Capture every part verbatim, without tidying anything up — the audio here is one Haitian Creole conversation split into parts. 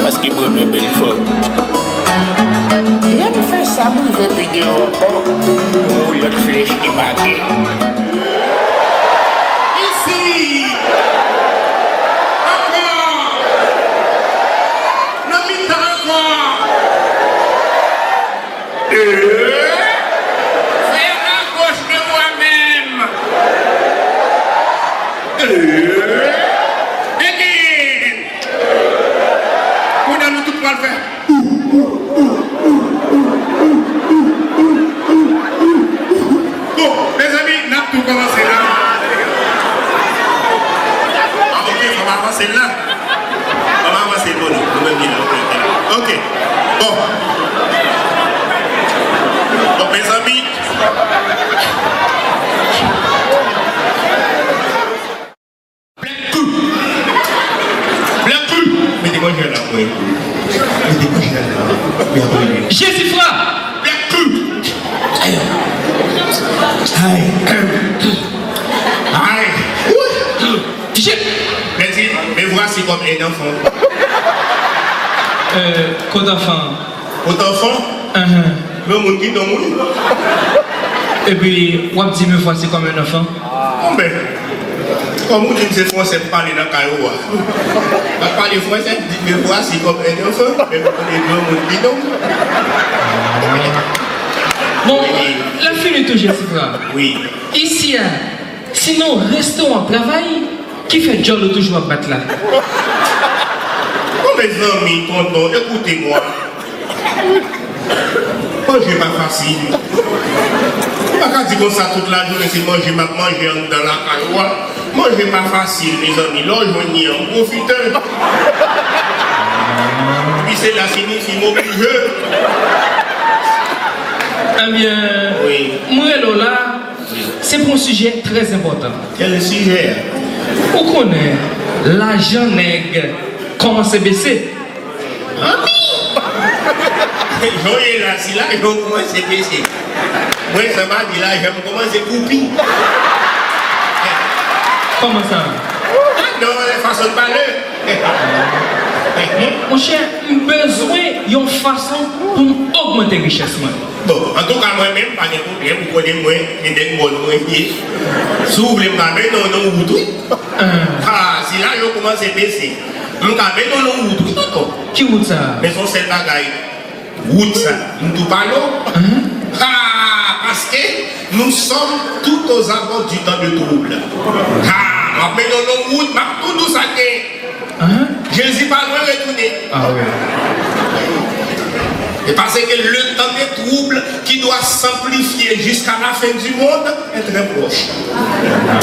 Paske m renmen bèl fanm. Lè m fè sa, m rive pi devan ankò, yon lòt flèch debake. Isi! Ankò! Nan mitan ankò! Ee! Fè a goch de mwa menm! Ee! Again! Kounye a nou tout pral fè. Bon, mezanmi, n ap tou kòmanse la. Ah, ok, fò m avanse la. Ann avanse pou nou. Nou menm ki la, ok, ok. Ok. Bon. Bon, mezanmi. Black Kou. Black Kou. Mete manje la pou mwen. Mete manje la. Mete manje. Jezifra. Black Kou. Ayo. Ay. Ay. Ouh. Je- Mèsi, me voici comme un enfant. Euh, kot anfan? Kot anfan? Ahan. Granmoun ki donm, wi. Epi, w ap di me voici comme un enfant? Bon, ben, kòm ou di m se fransè m pale nan kay ou a. M ap pale fransè, m di me voici comme un enfant, men m konnen granmoun ki donm. Bon, lè fini tou, Jezifra. Wi. Isi a, sinon restoran travay, ki fè djòl ou toujou ap bat la? Bon, mezanmi, tonton, écoutez-moi. Manje pa fasil. Ou pa ka di konsa tout lajounen se manje m ap manje anndan lakay ou a. Manje pa fasil, mezanmi. Lè w jwenn li an, pwofite. Epi se la siyifi m oblije. Ebyen, wi, m rele w la. Se pou yon sijè trè enpòtan. Quel sujet? Ou konnen, lajan nèg kòmanse bese. Anpi! Jan w ye la, si lajan w kòmanse bese, mwen, sa pa di lajan m kòmanse koupi. Kòman sa? Ah non, fason de parler. Monchè, m bezwen yon fason pou m ogmante richès mwen. Bon, antouka, mwen menm, pa gen pwoblèm, ou konnen mwen, gen dènye bòn mwen ye. Si w vle, m ka mennen w nan wout, wi. Ah, si lajan w kòmanse bese, m ka mennen w nan wout, wi, tonton. Ki wout sa a? Men se yon sèl bagay, wout sa, m tou pale w. Ah, paske nous sommes tout aux abords du temps de trouble. Ah, m ap mennen w nan wout, m ap tou di w sa k gen. Jezi pa lwen retounen. Ah wi. Et parce que le temps des troubles qui doit s'amplifier jusqu'à la fin du monde est très proche.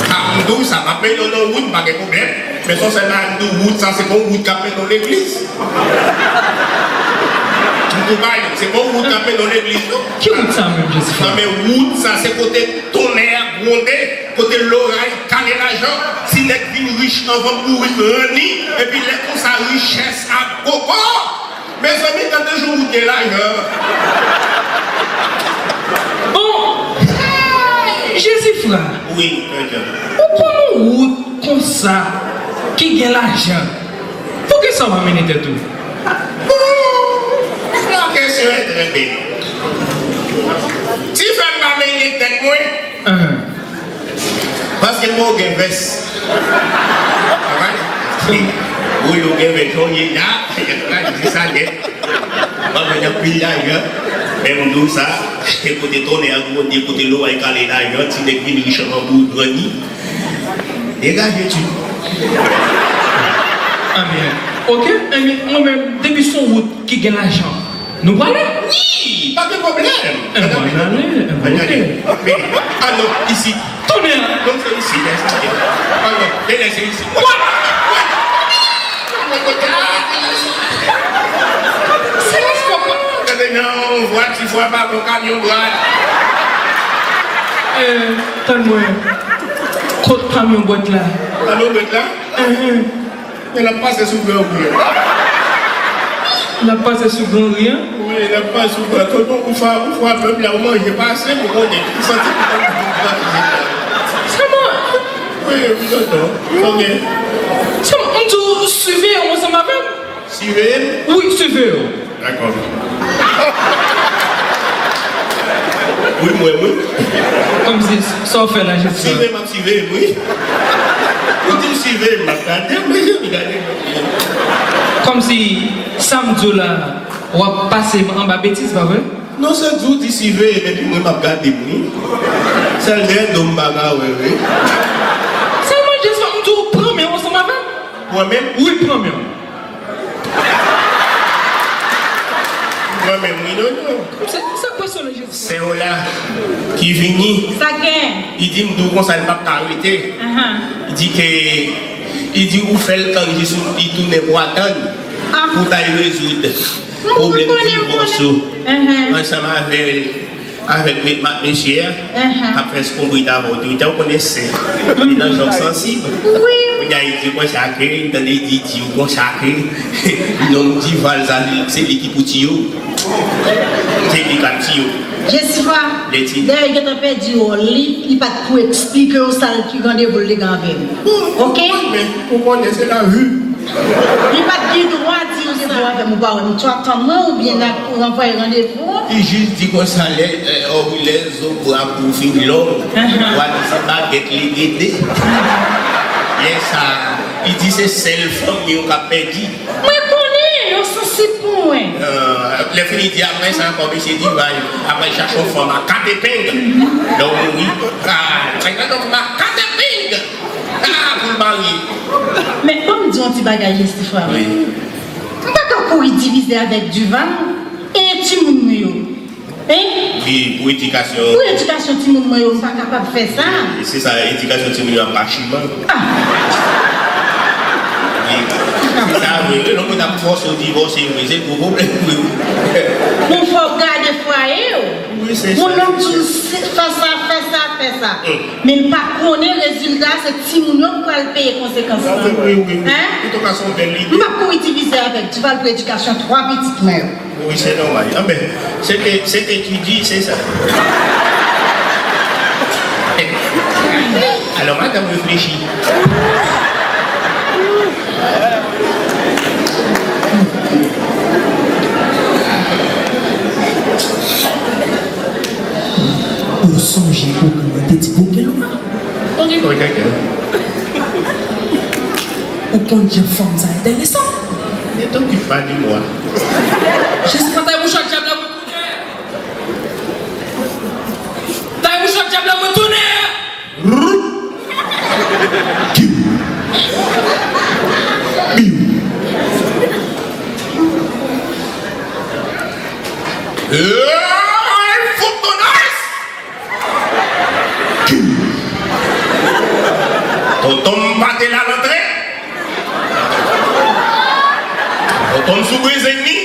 Ah, m di w sa, m ap mennen w nan wout, pa gen pwoblèm. Men se yon sèl bagay m di w, wout sa, se pa yon wout k ap mennen w legliz. M tou bay nou, se pa yon wout k ap mennen w legliz, non. Ki wout sa menm, Jezifra? Non, men wout sa, se kote tonnè a gwonde. Kote loray kale lajan, ti nèg vin rich anvan bourikranni, epi lè konsa richès ap gogo. Mezanmi, gade jan wout gen lajan. Bon, Jezifra, wi, tonton, ou konn yon wout konsa ki gen lajan? Poukisa w pa mennen tèt ou? Bon, la question est très belle. Ti frè m pa mennen tèt mwen. Paske m pa gen vès. Wi, ou gen vès, ou ye la, di sa nèt. M ap jwenn anpil lajan. Men m di w sa, se kote tonnè a gwonde, kote loray kale lajan, ti nèg vin rich anvan bourikranni. Degaje ti. Ebyen, oke, ebyen, mwen menm, depi se yon wout ki gen lajan, nou prale? Wi, pa gen pwoblèm. Ann ale, ann ale, oke. Ann ale. Wi. Ah non, isi. Tonnè! Non, se isi, lè sa. Ah non, e lè se isi. What? Silans, papa! Gade non, vwati fwa pa bon, kamyon bwat. Eh, tann mwen. Kot kamyon bwat la? Kamyon bwat la? Enhen. Men l ap pase sou Gran Ri an. L ap pase sou Gran Ri an? Wi, l ap pase sou Gran Ri an. Tonton, ou fwa, ou fwa pèp la, ou manje pase, ou konnen. Ou santi pou konn. Sèlman. Wi, wi, tonton. Konbyen? Sèlman, m di w, siveye w ansanm avè m. Siveye m? Wi, siveye w. Dakò. Wi, m wè m, wi. Kòmsi, sa w fè la, Jezi? Siveye m ap siveye m, wi. Ou di m siveye m, m ap gade m, men jan m gade m. Kòmsi, sa m di w la, w ap pase m anba betiz, pa vre? Non, se di w di siveye m, epi mwen m ap gade m, wi. Sèl dèyè do m m pa ka wè, wi. Sèlman, Jezi, m di w pran men w ansanm avè m. Pran men m? Wi, pran men w. Mwen menm, wi, non, non. Sa, sa k pase w la, Jezi? Sè w la, ki vini. Sa gen? Li di m di w konsa, li p ap ka rete. Ahan. Li di ke, li di ou fè l tann jis li tounen pou atann, ah, pou l al rezoud pwoblèm divòs ou, ahan, ansanm avè l. Avèk met mat mesye a, k ap fè skonbrit avè otorite a, ou konnen se li nan jòk sansib. Wi. Kounya li di konsa ke, li tande di di w konsa ke, nonm Dival sa, se li ki pou tiye w. Se li k ap tiye w. Jesifra, dayè, gentan pèdi wòl li, li pa t pou eksplike w sa l ki randevou l te gen avè m. Oke? Ou konnen se lavi. Li pa t gen dwa di w se bon avè m ou pa wè m. Ou atann mwen oubyen n ap ranvwaye randevou? Li jis di konsa lè, eh, o wi, lè zo bra pou fin long, w a di se bagèt li rete. Lè sa, li di se sèl fanmi w k ap pèdi. Mwen konnen, yo sansib pou mwen. Eh, lè fini di apre sa ankò, mesye Dival, apre chache yon fanm a kat epeng, lè w mouri, ah, chache yon fanm a kat epeng. Ah, pou l marye. Men, ban m di w yon ti bagay, Jesifra. Wi. M pa ka kouri divize avèk Duval e timoun mwen yo. Hein? Wi, pou edikasyon. Pou edikasyon timoun mwen yo, m pa kapab fè sa. Wi, se sa, edikasyon timoun yo ap machiman. Ah! Wi, se sa vre, wi, lè moun ap fòse w divòse, wi, se gwo pwoblèm, wi. Bon, fò w gade fwaye w. Wi, se sa. Moun nan di w, fè sa, fè sa, fè sa. Hmm. Men m pa konnen rezilta, se timoun yo k pral peye konsekans lan. Wi, wi, wi. Hein? Antouka, se yon bèl lide. M p ap kouri divize avèk Duval pou edikasyon twa pitit mwen yo. Wi, se nòmal. Anben, se te, se te ki di, se sa. Alò, madanm reflechi. Ou sonje ou te di pou gen lwa? Ou gen lwa, gen lwa. Ou konn jan fanm sa entèresan? Ne t'occupe pas de moi. Jezi, patay bouch ak dyab la pou tounen. Tay bouch ak dyab la pou tounen. Kiw. Biw. Hey, fout ton ass! Kiw. Tonton m pa te la l antre. Tonton m sou brize ni.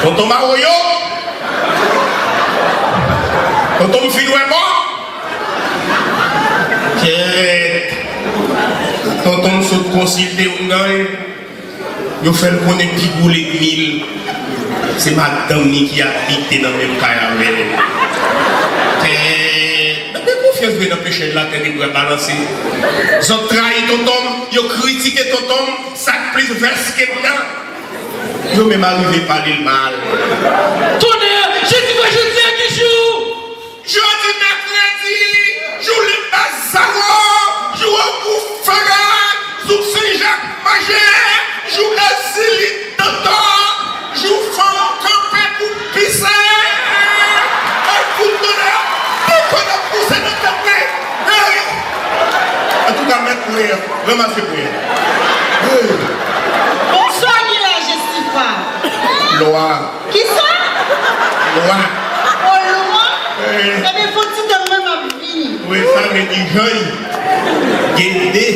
Tonton m awoyo. Tonton m fin wè bò. Kèt. Tonton m sot konsilte youn nan yo. Yo fè l konnen pi gwo lènmi l, se madanm li ki abite nan menm kay avè l. Kèt. Nan de konfyans vre nan peche l latè li bra balanse. Zòt trayi tonton m, yo kritike tonton m, sa k plis vès ke m nan. Yo menm arive pale l mal. Tonnè! Jezi fè jodi a ki jou? Jodi mèkredi, jou Lenbazaro, jou Ogou Fara, jou Sen Jak Majè, jou Bazili Dantan, jou fanm kanpe pou pise. Ay, fout tonnè, poukò n ap pouse nan tèt mwen? Hey! Antouka, mèt mwen an, ranmase mwen an. Hey! Bonswa, Mila Jessifa. Lwa. Kisa? Lwa. O, lwa? Wi. Ebyen, fon ti tan mwen m ap vini. Wi, sa vle di jany. Gede.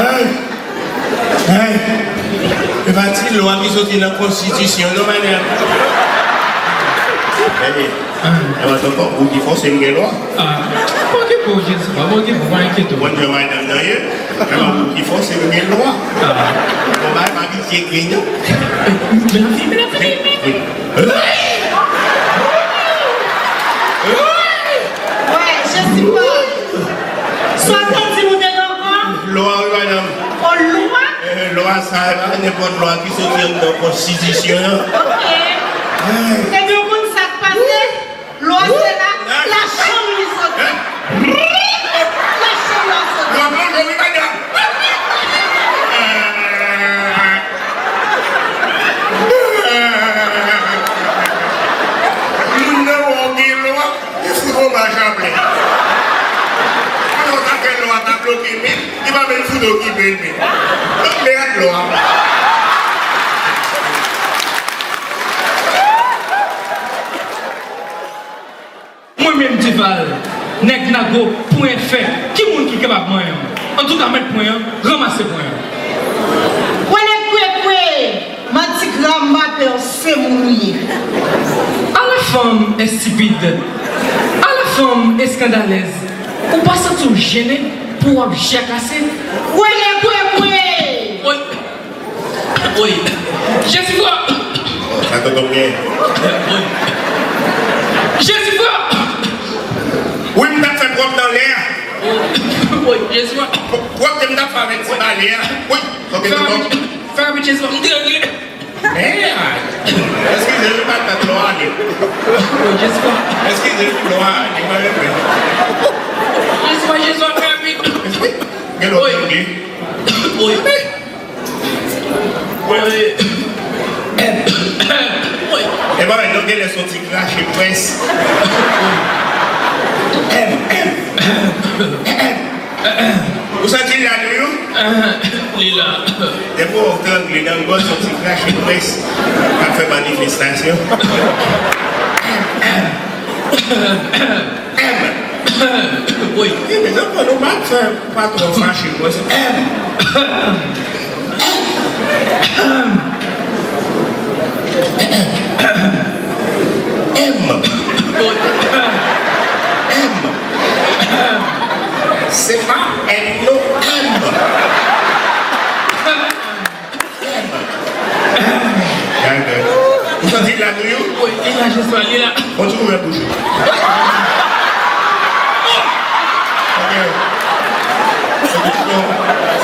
Ay. Ay. E pa ti lwa ki soti nan konstitisyon, non, madanm? Ebyen, ewa, tonton, ou ki fòse m gen lwa. Ah, pa okipe w, Jezi, pa okipe w, pa enkyete w. Bon, jan madanm nan ye. Ewa, ou ki fòse m gen lwa. Ah. Bon, bay pa pitié, grenn. Melafi, melafi, melafi. Wè, Jezi pa. Sa w te di nou te gen ankò? Lwa, wi, madanm. O, lwa? Eh, lwa sa, e pa nenpòt lwa ki soti anndan konstitisyon an. Ok. Ebyen, ou konn sa k pase? Lwa se la, la chanm li soti. La chanm la soti. Lwa plonje, wi, madanm. Moun nan wè w gen lwa. Li fout w machaplè. Alò, sa fè lwa ta bloke men, li pa menm fout okipe l men. Mèd lwa. Mwen menm Duval, nèg Nago, pwen fè, ki moun ki kapab manyen m? Antouka, mèt pwen an, ranmase pwen an. Kwele kwekwe! Matigra m pa pè w, se moun ou ye. Ala fanm estipid! Ala fanm eskandalèz! Ou pa santi w jennen pou w ap jakase? Kwele kwekwe! Woy! Woy! Jesifwa! Sa tonton m gen. Woy! Jesifwa! Wi, m t ap fè pwòp nan lè a. Woy! Jesifwa! Pwòp ke m t ap fè avèk ti bale a. Wi! Ok, tonton. Fè rapid, Jesifwa. M te regle. Mèd! Eskize, wi, m pa t mèt lò ale. Eskize, lò ale, mwen menm. Jesifwa, Jesifwa, fè rapid. Gen lò angle. Woy. Woy. Woy. E pa wè, non, gen lè soti krache près. M, M, M. Ou santi l la toujou? Li la. Depi w trangle nan gòj, soti krache près. Ap fè manifestasyon. M. Woy. Wi, mezanmi, nou pa fè, pa twò fache, mwen se M. M. M. Se pa M non, M. Gade. Ou santi l la toujou? Wi, li la, Jesifwa, li la. Bon, ti kouvè bouch ou. Ok.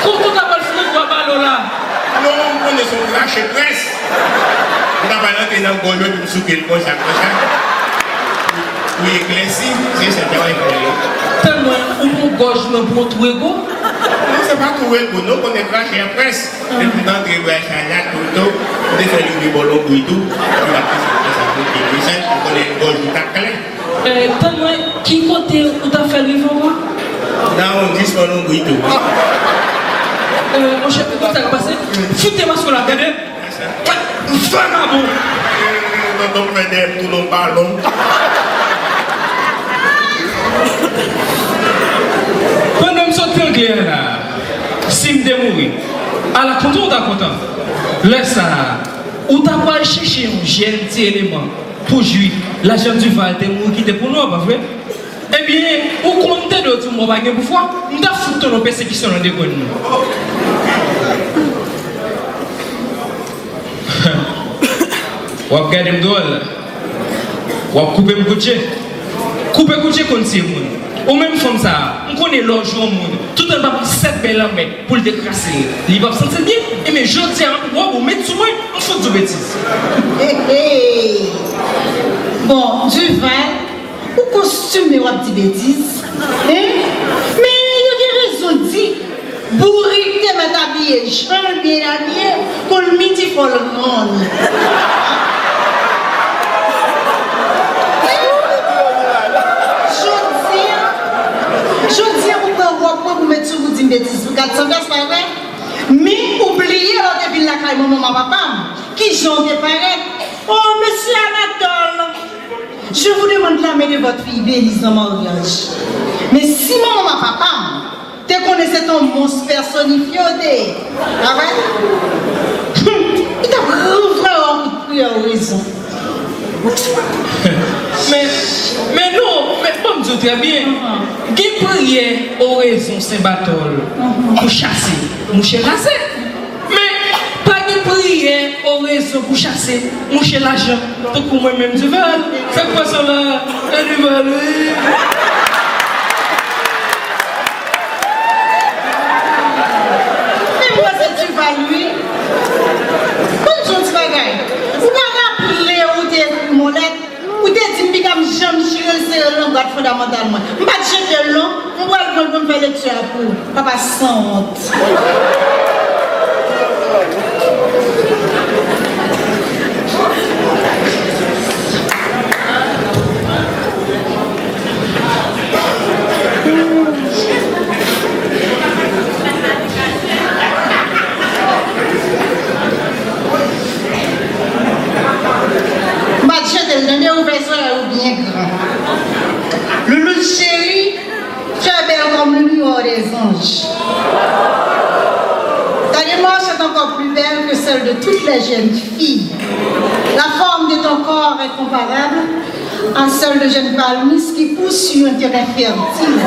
Kou, kou ta pral fout gwa balo la. Non, m konnen se yon krache près. M ta pral antre nan gòj ou, epi m souke l konsa, konsa. Pou eklèsi, se sa k ap fè yo. Tann mwen, ou pran gòj mwen pou yon twou ego? Non, se pa twou ego, non, konnen krache a près. Depi m t antre bwè chay la, touto, m te fè l rive bò lonbri tou. Li pa t fè sa pou te desèd, m konnen gòj ou t ap klè. Eh, tann mwen, ki kote ou t ap fè l rive ankò? Nan awondisman lonbri tou. Eh, monchè, ou konn sa k pase? Fout te maske w la, tande? Vagabon! Eh, tonton m fè dèyè m tounen yon balon. Pandan m sot angle a la, si m te mouri, ala kontan w ta kontan. Lè sa a, ou ta pral chèche yon jèn ti eleman pou jwi lajan Duval te mouri kite pou nou an, pa vre? Ebyen, ou konn m te dwe w di m w pa gen pouvwa, m t ap fout tounen yon pèsekisyon nan de grenn nou. W ap gade m dwòl. W ap koupe m kout je. Koupe kout je konn tiye moun. Ou menm fanm sa a, m konnen lè w jwe yon moun, toutan l pa pran sèt bèl lanmè pou l te krase l, li p ap santi l byen. Ebyen, jodi a, m ap wè w met sou mwen, m fout di w betiz. Bon, Duval, ou kostime w ap di betiz, hein? Men yo gen rezon di, bourik te mèt abiye jan l byen abiye, kon l midi fò l rann. Jodi a, jodi a pou pran wòb mwen pou met sou pou di m betiz pou kat san pyès, pa vre? Men ou bliye lè w te vin lakay manman m ak papa m, kijan w te parèt. Oh, mesye Anatòl! Je vous demande la main de votre fille Belize en mariage. Men si manman m ak papa m te konnen se t on mons pèsonifye w te ye, pa vre? Humm, li t ap ranvwaye w kout priyè orezon. Men, men non, men ban m di w trè byen. Gen priyè orezon Sen Batòl pou chase mouche kraze. Men, pa gen priyè orezon pou chase mouche lajan, tankou mwen menm Duval. Fè kwè sa la, e Duval, wi. Men mwen se Duval, fondamantal mwen. M pa t jete l non. M pral pran l pou m fè lekti a pou ou. Papa sanwont. M pa t jete l tande, ouvè zòrèy ou byen gran. Loulou cheri, tu es belle comme le miroir des anges. Ta démarche est encore plus belle que celle de toutes les jeunes filles. La forme de ton corps est comparable à celle de jeunes palmistes qui poussent sur un terrain fertile.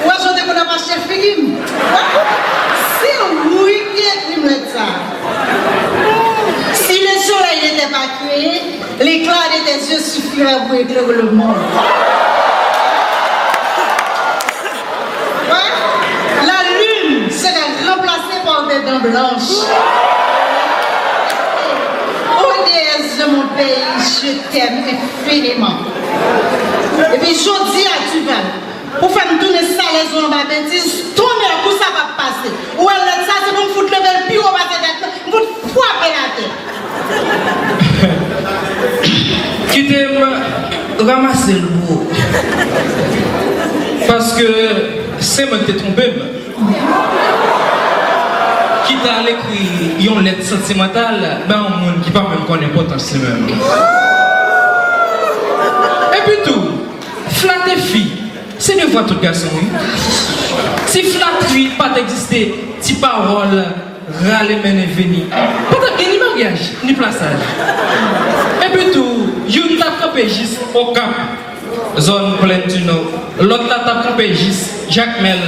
Ou wè jan w te konn ap mache figi m? Se ou wi ki ekri m lèt sa a. Si le soleil n'était pas créé, l'éclat de tes yeux suffirait pour éclairer le monde. Ouais. La lune serait remplacée par des dents blanches. Oh déesse de mon pays, je t'aime infiniment. Epi jodi a, Duval, pou fè m tounen sa lèzon anba betiz, tonmè kou sa p ap pase. Ou wè lèt sa, se pou m fout leve l pi wo pase tèt mwen, m fout frape l atè. Kite m ranmase l pou ou. Paske se mwen ki te twonpe m. Ki t al ekri yon lèt santimantal bay yon moun ki pa menm konn enpòtans li menm. Epi tou, flate fi, se devwa tout gason, wi. Si flatri pa t egziste, ti pawòl rale mennen vini, pa t ap gen ni maryaj, ni plasaj. Epi tou, youn t ap kanpe jis Okap, zòn Plèn di Nò. Lòt la t ap kanpe jis Jakmèl,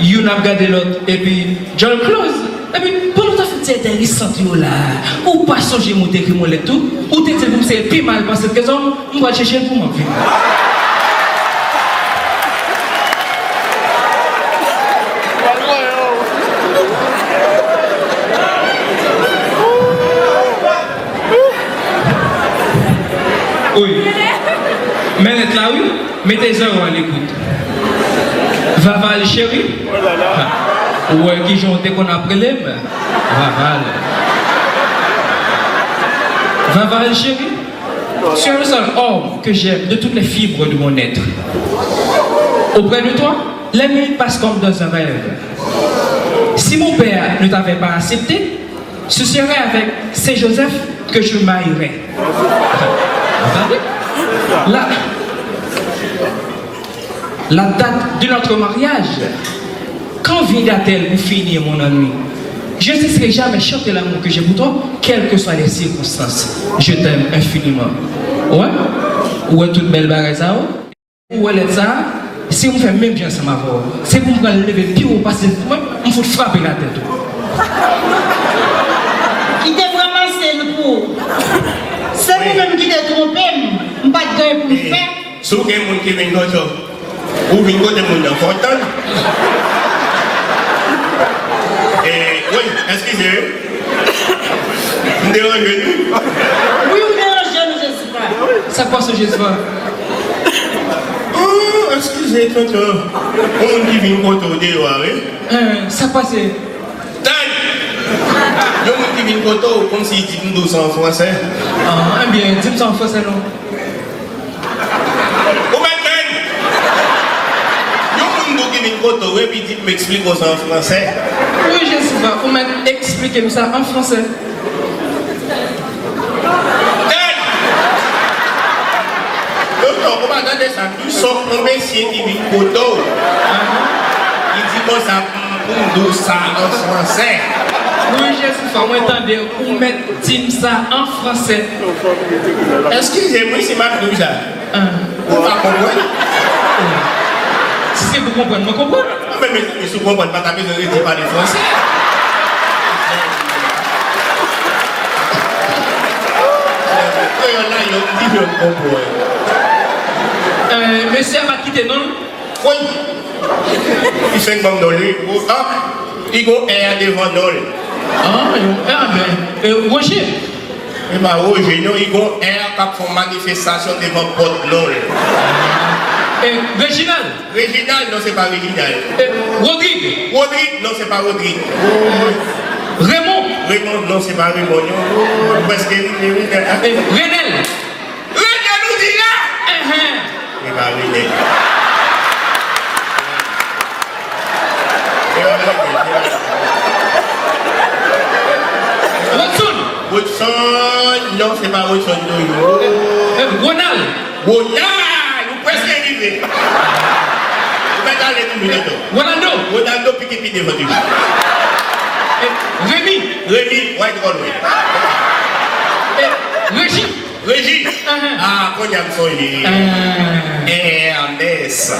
youn ap gade lòt, epi djòl close. Epi, pandan w t ap fè ti entèresan yo la, ou pa sonje m ou te ekri m yon lèt tou? Ou te di l pou m se pi mal pase trezò m, m pral chèche l pou m ap viv. Wi. Men lèt la, wi. Mete zòrèy w a lekout. Vaval cheri. Ha. Ou wè kijan w te konn ap rele m? Vaval. Vaval chéri, tu es le seul homme que j'aime de toutes les fibres de mon être. Auprès de toi, les minutes passent comme dans un rêve. Si mon père ne t'avait pas accepté, ce serait avec Saint Joseph que je me marierais. Attendez. Là, La date de notre mariage, quand viendra-t-elle pour finir mon ennui? Je ne cesserai jamais chanter l'amour que j'ai pour toi, quelles que soient les circonstances. Je t'aime infiniment. Wè, ou wè tout bèl bagay sa yo? Ou wè lèt sa? Si m fè menm jan ansanm avè w, se pou m pran l leve l pi wo pase mwen, m fout frape l atè tou. Kite m ranmase l pou ou. Se ou menm ki te twonpe m, m pa t gen anyen pou m fè. Si w gen moun ki vin kote w, ou vin kote moun nan, fò w tann. E, wi, eskize wi. M deranje nou? Wi, ou deranje nou, Jesifa. Sa k pase, Jesifa? Oh, eskize, tonton. Yon moun ki vin kote w deyò a, wi. Eh, sa k pase? Tann! Yon moun ki vin kote w, kòmsi di m di w sa an fransè. Ah, ebyen, di m sa an fransè non. Ou mèt tann! Yon moun di w ki vin kote w, epi di m eksplike w sa an fransè. Wi, Jesifa, ou mèt eksplike m sa an fransè. Tann! Tonton, ou pa tande sa? Sòk yon mesye ki vin kote w, li di konsa pou m, pou m di w sa an fransè. Wi, Jesifa, mwen tande ou mèt di m sa an fransè. Eskize m wi si m ap di w sa. Ou pa konprann? Si se pou konprann, mwen konprann. Men, mezanmi, si w konprann, pa ta bezwen redi pale fransè. Kreyòl la, yo, m di yo m konprann. Eh, mesye a pa t kite non l? Wi. Li fenk ban m non l, wi. Li gon è a devan non l. Ah, yon è, men, eh, Roger. E pa Roje, non, li gon R k ap fè yon manifestasyon devan pòt non l. E, Reginald. Reginald, non, se pa Reginald. E, Rodrig. Rodrig, non, se pa Rodrig. Raymond. Raymond, non, se pa Raymond, non. Ou prèske rive, wi. E, Renel. Renel, ou di la? Enhen. E pa Renel. E pa Renel. Rodson. Rodson, non, se pa Rodson, non. E, Ronald. Ronald, ou prèske rive. Ou mèt ale toujou, Neto. Ronaldo. Ronaldo pike pi devan toujou. E, Remy. Remy, w al twò lwen. E, Régis. Régis. Ahan. Ah, kounye a m sonje. Ah. Ernest.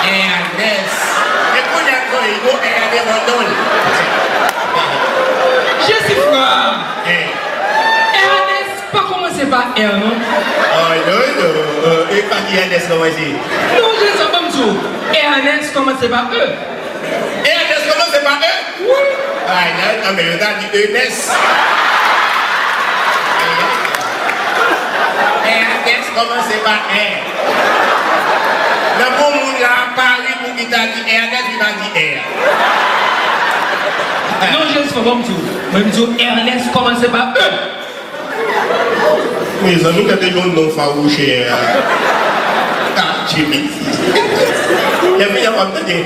Ernest. E kounye a m sonje, gon R devan non l. Jesifra. Eh. Ernest pa kòmanse pa R, non? Oh, non, non. Euh, e pa ki Ernest kòmanse? Non, Jesifra, ban m di w. Ernest kòmanse pa E. Ernest kòmanse pa E? Wi. Ay, nan, nan, men yo ta di Enes. Ernest kòmanse pa E. Nan bon moun la, Paris pou ki ta di Ernest, li pa di E. Non, Jesifra, ban m di w. Ban m di w, Ernest kòmanse pa E. Mezanmi, gade yon non fawouche a. Ah, Jimmy. Lè fini ap ap tande.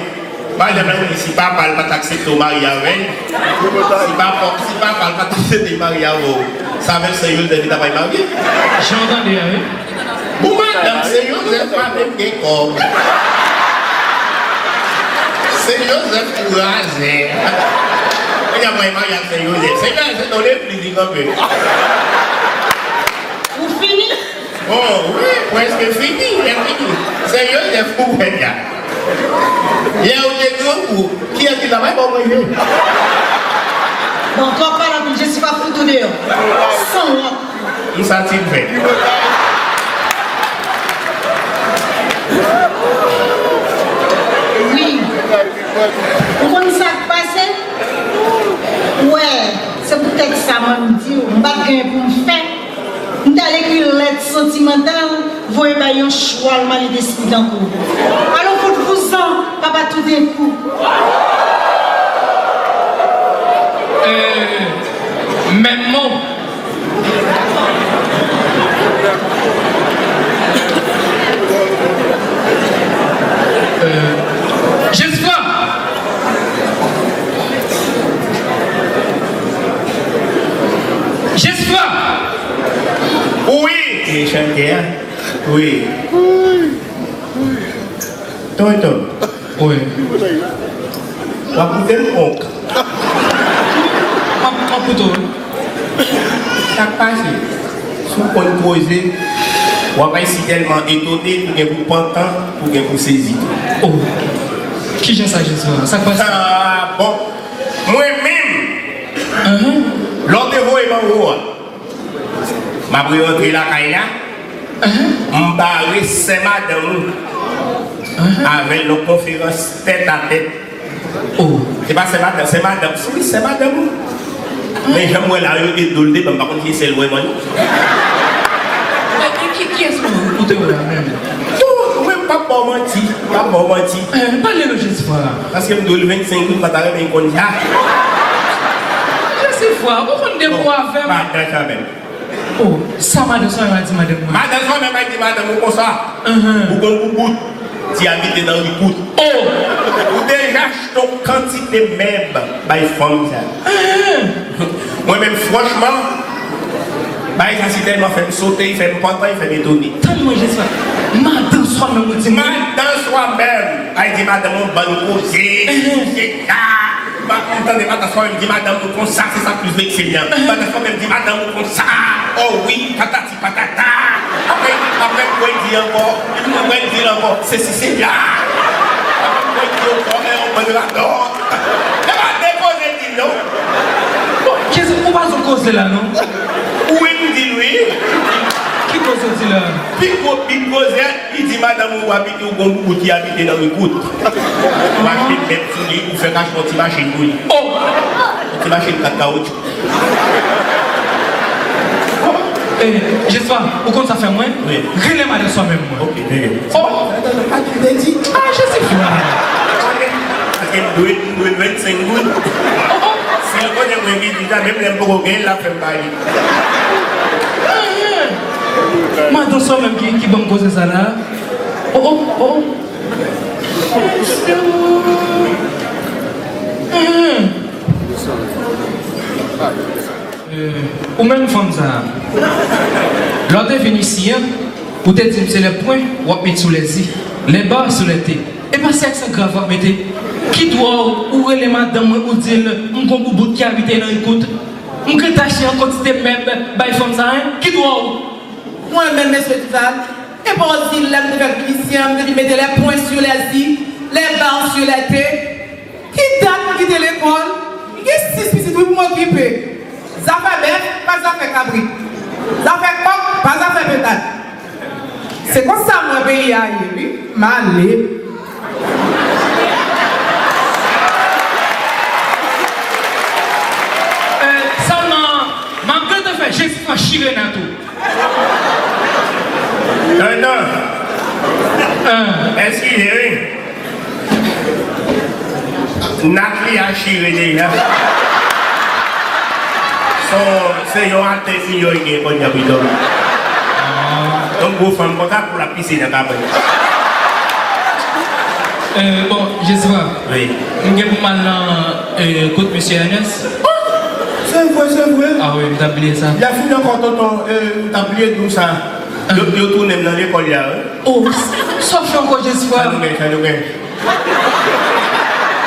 Pa egzanp, si papa l pa t aksepte w marye avè l, si papa, si papa l pa t aksepte l marye avè w, sa vle Sen Jozèf li ta pral marye? Jan w tande a, wi. Bon, madanm, Sen Jozèf pa menm gen kòb. Sen Jozèf tou razè. Mwen ap pral marye ak Sen Jozèf. Sen Jozèf se nan legliz li kanpe. Ou fini? Bon, wi, prèske fini, lè fini. Sen Jozèf pou wè la. Lè ou te grangou, kiyès ki ta bay ba w manje? Bon, twòp pale anpil, Jesifra fout ou deyò. Sanwont. M satisfè. Wi. Ou konn sa k pase? Ou wè, se poutèt sa mwen m di w, m pa t gen pou m fè. M t al ekri lèt santimantal, voye bay yon chwal malelespri tankou w. Alò fout vouzan, papa toudenkou. Euh, menm mo. Euh, Jesifra! Jesifra! Wi! E chante a? Wi. Tonton. Wi. W ap koute m, onk? M ap, m ap koute w, wi. Sa k pase? Si w konn koze, w ap si tèlman etone, ou gen pou pantan, ou gen pou sezi tou. Oh. Kijan sa, Jesifra? Sa k pase? Ah, bon. Mwen menm, lè w te voye m anwo a, m ap rerantre lakay la, m bare sè madanm ou avè l nan konferans tèt a tèt. Oh. Se pa sè madanm, sè madanm, wi, sè madanm ou. Men jan m wè la, yo ede l te ban m, pa konn si se l vrèman, non. E, e ki, kiyès ou, ou te wè la menm? Tou, mwen, m p ap ba w manti, m p ap ba w manti. Eh, pale non, Jesifra. Paske m dwe l vennsenk goud, m pa ta renmen l konn sa. Jesifra, ou konn de mo avè m? Madan sa menm. Oh, sa madan sa menm a di madanm mwen? Madan sa menm a di madanm ou konsa. Ou gon boubout, ti abite nan ri kout. Oh! Ou deja achte yon kantite mèb bay fanm sa. Mwen menm, franchman, bagay sa si tèlman fè m sote, li fè m pantan, li fè m etone. Tann mwen, Jesifra. Madan swa menm ou di mwen. Madan swa menm. Ay di madanm ou bann koze, sou sèt la. M tande madan swa menm di madanm ou konsa, se sa k plis vekse m nan. Madan swa menm di madanm ou konsa. Oh wi, patati patata. Apre, apre, mwen di ankò, mwen di l ankò, se si se la. Apre, mwen di ankò, e yon bann radòt. E pa de koze di l non. Bon, kiyès ou pa sou koze la non? Ou wi m di l wi. Ki koze w di la? Pi gwo, pi gwo zèt, li di madanm ou abite, ou gon boubout ki abite nan ri kout. Ou achte mèb sou li, ou fè kache yon ti machin pou li. Oh! Se machin kat kawoutchou. Eh, Jesfa, ou konn sa fè mwen? Wi. Rele madan Sòmèm mwen. Ok, deye. Oh! Ah, Jesfa! Paske m dwe, m dwe vennsenk goud. Oh, oh. Si l konnen mwen gen deja, menm lè m poko gen, l ap fè m ba li. Madan Sòmèm ki, ki ban m koze sa la. Oh, oh, oh. Euh, ou menm fanm sa a, lè w te vin isi a, ou te di m se les points w ap met sou les i, les barres sou les t. E pa se aksan grav w ap mete? Ki dwa w, ou rele madanm mwen, ou di l m gon boubout ki abite nan ekout? M gentan achte yon kantite mèb bay fanm sa a, en? Ki dwa w? Mwen menm, mesye Duval, e pa w di lè m te fèk vin isi a, m te vin mete les points sur les i, les barres sur les t. Ki dat m kite lekòl? M gen sis pitit wi pou m okipe. Zafè bèf, pa zafè kabrit. Zafè kòk, pa zafè pentat. Se konsa m wè peyi a ye, wi. M ale. Eh, sèlman, m ap gentan fè Jesfa chire nan tou. Tonton. Ah. Eskize, wi. Nat li a chire deja. Se yon, se yon atè fiyòy gen kounye a pito. Yon gwo fanm konsa pou l ap pise nan kabann. Eh, bon, Jesfa. Wi. M gen pou m al nan, eh, kot mesye Ernest. Se vre, se vre. Ah wi, m t ap bliye sa. Y a fini ankò, tonton, euh, m t ap bliye di w sa. Yo, yo tounen m nan lekòl la, wi. Oh, sa w fè ankò, Jesfa? Sa nou gen, sa nou gen.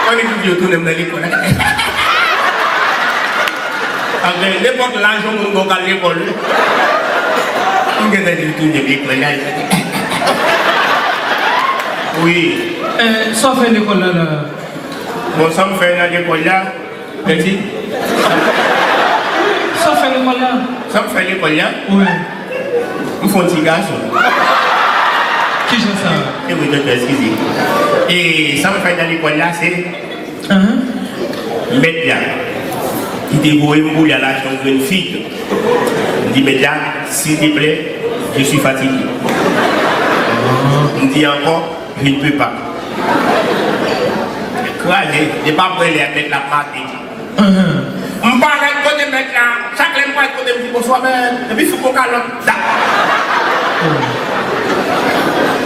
Mwen menm ki di yo tounen m nan lekòl la. Apre, nenpòt laj yon moun gon k al lekòl, wi. M gentan di yo tounen m lekòl la. Wi. Eh, sa w fè lekòl la, la? Bon, sa m fè nan lekòl la, Mèsi. Sa w fè lekòl la? Sa m fè lekòl la? Wi. M fè yon ti gason. Kijan sa? E wi, doktè, eskize. E sa m fè nan lekòl la, se mèt la ki te voye m pou l al achte yon grenn fig. M di mèt la, s'il te plaît, je suis fatigué. M di ankò, je ne peux pas. Kraze, depi apre lè a mèt la ap mate. M parèt kote mèt la, chak lè m parèt kote m di bonswa mèt, epi fout mwen kalòt, dap.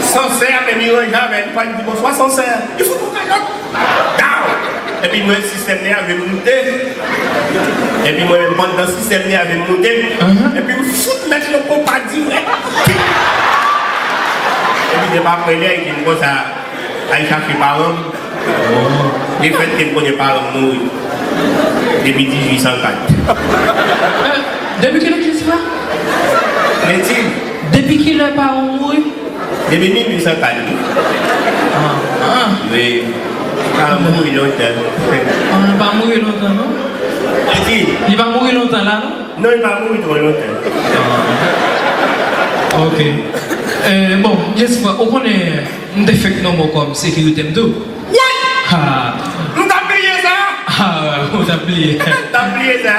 Sansè a menm li ranje avè l, li pa di bonswa Sansè, li fout mwen kalòt, dap. Epi m wè sistèm nève m moute, epi mwen menm anndan sistèm nève m moute, epi m fout mèt yon konpa dirèk. Epi depi apre lè, li di m konsa, al chache paran m. Lefètke m konnen paran m mouri depi dizuit san kat. Eh, depi kilè Jesfa? Mèsi. Depi kilè paran w mouri? Depi mil uit san kat, wi. Ah, ah. Wi. Paran m mouri lontan. Ah, li pa mouri lontan, non? Mèsi. Li pa mouri lontan la, non? Non, li pa mouri twò lontan. Ah. Ok. Eh, bon, Jesfa, ou konnen M te fèk nonmen w kòm sekirite m tou. What? Ha. M t ap bliye sa. Ha, ou t ap bliye. M t ap bliye sa.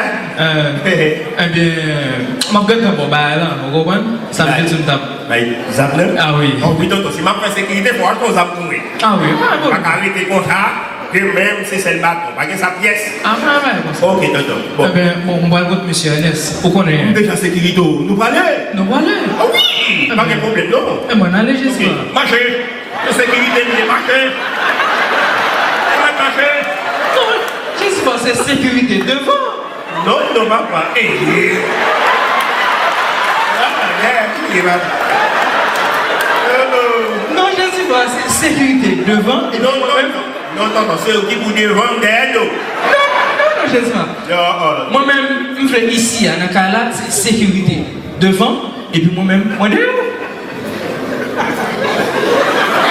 Eh, ebyen, m ap gentan ba w bagay la, ou konprann? Sa m te di w m t ap. Bay zam nan? Ah wi. Oh, wi, tonton, si m ap fè sekirite, fò w achte yon zam pou mwen. Ah wi, pa gen pwoblèm. Pa ka rete konsa. Demen, se sèl baton. Pa gen sa pyès. Ah, pa bay konsa. Ok, tonton. Bon. Enben, bon, m pral kot mesye Ernest. Ou konnen. M deja sekirite w. Nou prale? Nou prale. Ah wi! Pa gen pwoblèm, non. Enben, n ale, Jesfa. Ok. Mache. Se sekirite m ye, mache. Mache. Non, Jesfa, se sekirite devan. Non, non, papa. Eh, eh. Ah, eh, eh, papa. Oh, oh. Non, Jesfa, se sekirite devan. Non, non, non. Non, non, non, se yo ki pou devan, m dèyè do. Non, non, non, Jesfa. Yo, oh. Mwen menm, m vle isi a, nan kay la, se sekirite devan, epi mwen menm, mwen dèyè.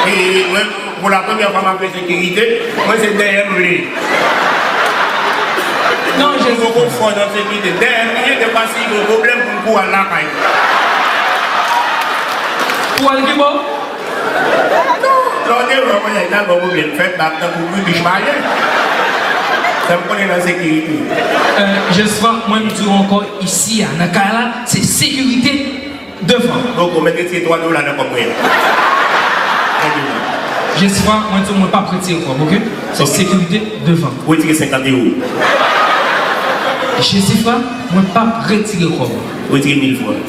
E, e, mwen, pou la premyè fwa, m ap fè sekirite, mwen se dèyè m vle. Non, Jesfa. Mwen poko fò nan sekirite. Dèyè m vle, de pa si yon pwoblèm pou m kouri al lakay. Pou al ki bò? Non, lè w devan mwen, nèg la gon pwoblèm fèt, m ap tankou Guy Biche pale. Sa m konnen nan sekirite. Euh, Jesfa, mwen m di w ankò isi a, nan kay la, se sekirite devan. Donk, ou mèt retire twa dola nan kòb mwen an. Jesfa, mwen di w mwen p ap retire kòb, oke? Se sekirite devan. Ou retire senkant ewo. Jesfa, mwen p ap retire kòb. Ou retire mil fran.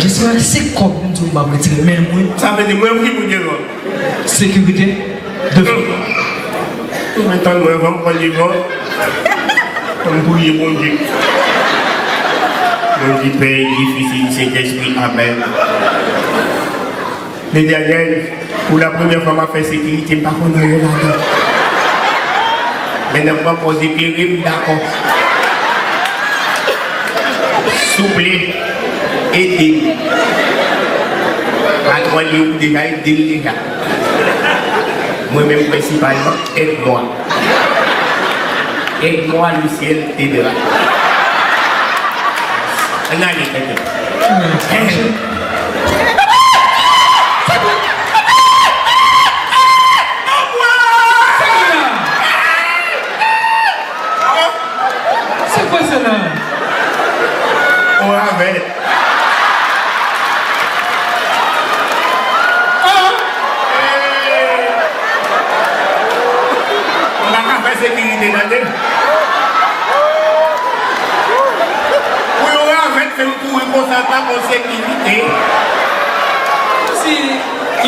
Jesfa, se kòb m di w m p ap retire, men mwen. Sa vle di mwen ki pou devan. Sekirite devan. Mwen tann mwen avan m pran devan. M priye Bondye. Bondye Pè, Fis e Sentespri, amèn. Men Daniel, pou la premyè fwa m ap fè sekirite, m pa konn anyen ladan. Men nan pran pòz eklere, m dakò. Souple, ede m. Patwon li ou deja ede l deja. Mwen menm prensipalman, aide-moi. Aide-moi, le ciel t'aidera. Ann ale, tèt. Se kwa sa la? On ravèt. Ah! M pa ka fè sekirite, tande. Pou yon ravèt fè m kouri konsa, pa gon sekirite. Si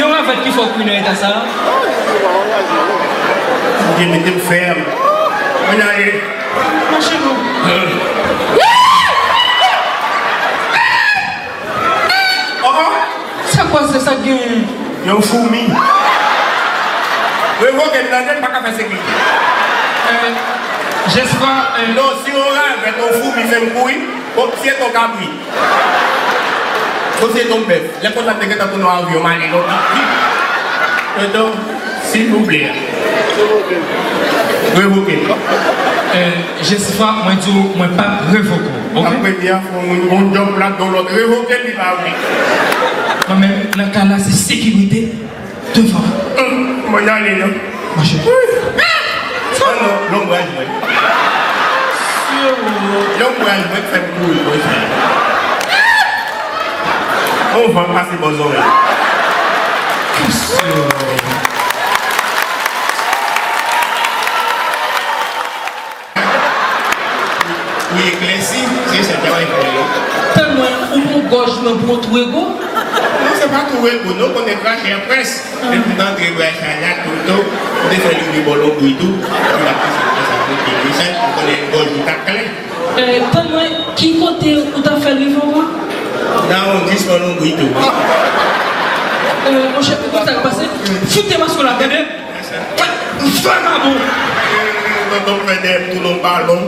yon ravèt ki fè w kouri nan eta sa a? Bondye mete m fèm. Mwen ale. Mache non. Kòman? Sa k pase, sa k genyen? Yon foumi. Revoke m, tande, m pa ka fè sekirite. Euh, Jesfa, euh, non, si yon ravèt, yon foumi fè m kouri, bon, si se t on kabrit. Bon, si se t on bèf. Lè konsa, m te gentan tounen yon avyon, m ale lontan. Tonton, silvouplè. Revoke m. Euh, Jesfa, mwen di w, mwen p ap revoke w, oke? Apre li a fè yon moun bon djòb la, don lòt revoke l, li pa vle. Mwen menm, nan ka la, se sekirite devan. Hum, mwen ale non. Mache. Ah non, lonbraj mwen. Lonbraj mwen k fè m kouri konsa. On van pase bò zòrèy. Pou eklèsi, se sa travay pou yo. Tann mwen, ou pran gòj mwen pou yon twou ego? Non, se pa twou ego, non, konnen krachè près. Depi m antre bra Chana, Toto, m te fè li rive bò lonbri tou. Li t ap pase konsa, pou ki li sèl, m konnen gòj li t ap klè. Eh, tann mwen, ki kote ou t ap fè l rive ankò? Nan awondisman lonbri tou. Eh, monchè, ou konn sa k pase? Fout de mask la, tande? Vakabon! Tonton fè dèyè m tounen yon balon.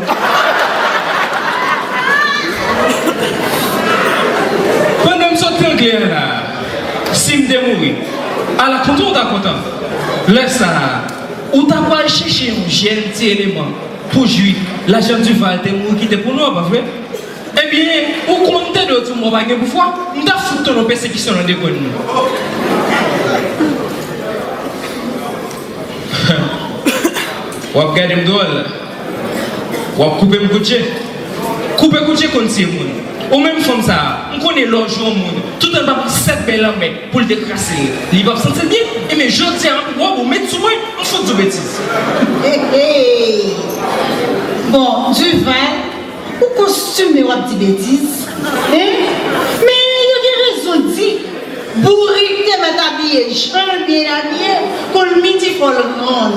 Pandan m sot anglè a la, si m te mouri, ala kontan w ta kontan. Lè sa a, ou ta pral chèche yon jèn ti eleman pou jwi lajan Duval te mouri kite pou nou an, pa vre? Ebyen, ou konn m te dwe w di m w pa gen pouvwa, m t ap fout tonton pèsekisyon nan de grenn nou. W ap gade m dwòl. W ap koupe m kout je. Koupe kout je konn tiye moun. Ou menm fanm sa a, m konnen lè w jwe yon moun, toutan l pa pran sèt bèy lanmè pou l te krase l, li p ap santi l byen. Ebyen, jodi a, m ap wè w met sou mwen, m fout di w betiz. Bon, Duval, ou kostime w ap di betiz, hein? Men yo gen rezon di, bourik te mèt abiye jan l byen abiye, pou l midi fò l rann.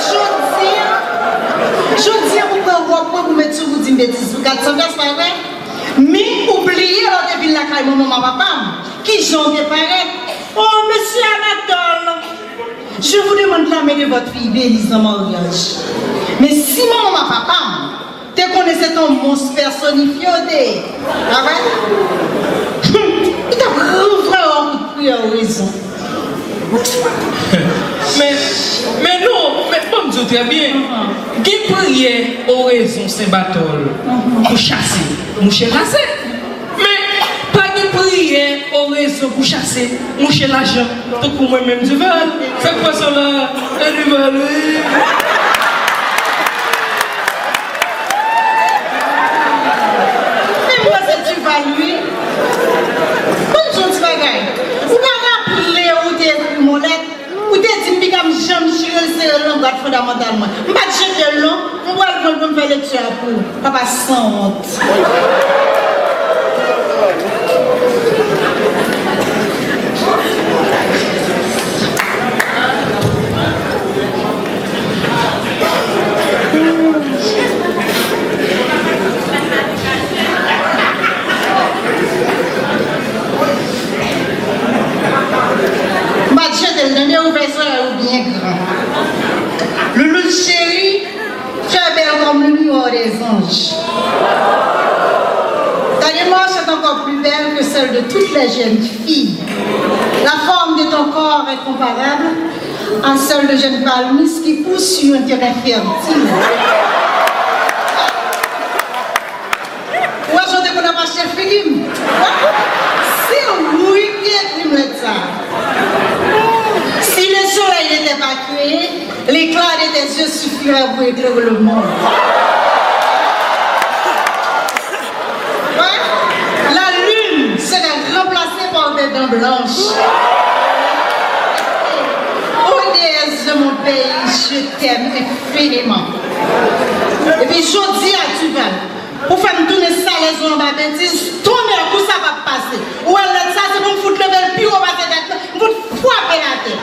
Jodi a, jodi a ou pran wòb mwen pou met sou ou di m betiz pou kat san pyès, pa vre? Men ou bliye lè w te vin lakay manman m ak papa m, kijan w te parèt? Oh, mesye Anatòl, je vous demande la main de votre fille Beliz en mariage. Men si manman m ak papa m te konnen se t on mons pèsonifye w te ye, pa vre? Hum, li t ap ranvwaye w ak kout priyè orezon. Men, men non, men ban m di w trè byen. Gen priyè orezon Sen Batòl pou chase mouche kase. Men, pa gen priyè orezon pou chase Mouche lajan, tankou mwen menm, Duval. Sa k pase w la? E Duval, wi. Men mwen se Duval, wi. Ban m di w yon ti bagay. Ou pa raple w te ekri m yon lèt? Ou te di m piga m janm chire l sere l nan gwat fondamantal mwen. M pa t jete l non. M pral pran l pou m fè lekti a pou ou. Papa sanwont. M pa t jete l tande, ou fè sere ou byen gran. Louloute chérie, tu es belle comme le miroir des anges. Ta mémoire est encore plus belle que celle de toutes les jeunes filles. La forme de ton corps est comparable à celle de jeunes palmistes qui poussent sur un terrain fertile. Ou wè jan w te konn ap achte figi m? Se ou wi ki ekri m lèt sa a. Si le soleil n'était pas créé, l'éclat de tes yeux suffirait pour éclairer le monde. Ouais. La lune sera remplacée par des dents blanches. Oh déesse de mon pays, je t'aime infiniment. Epi jodi a, Duval, pou fè m tounen salèz ou anba betiz, tonmè, kou sa p ap pase. Ou wè lèt sa, se pou m fout leve l pi wo pase tèt mwen, m fout frape l atè.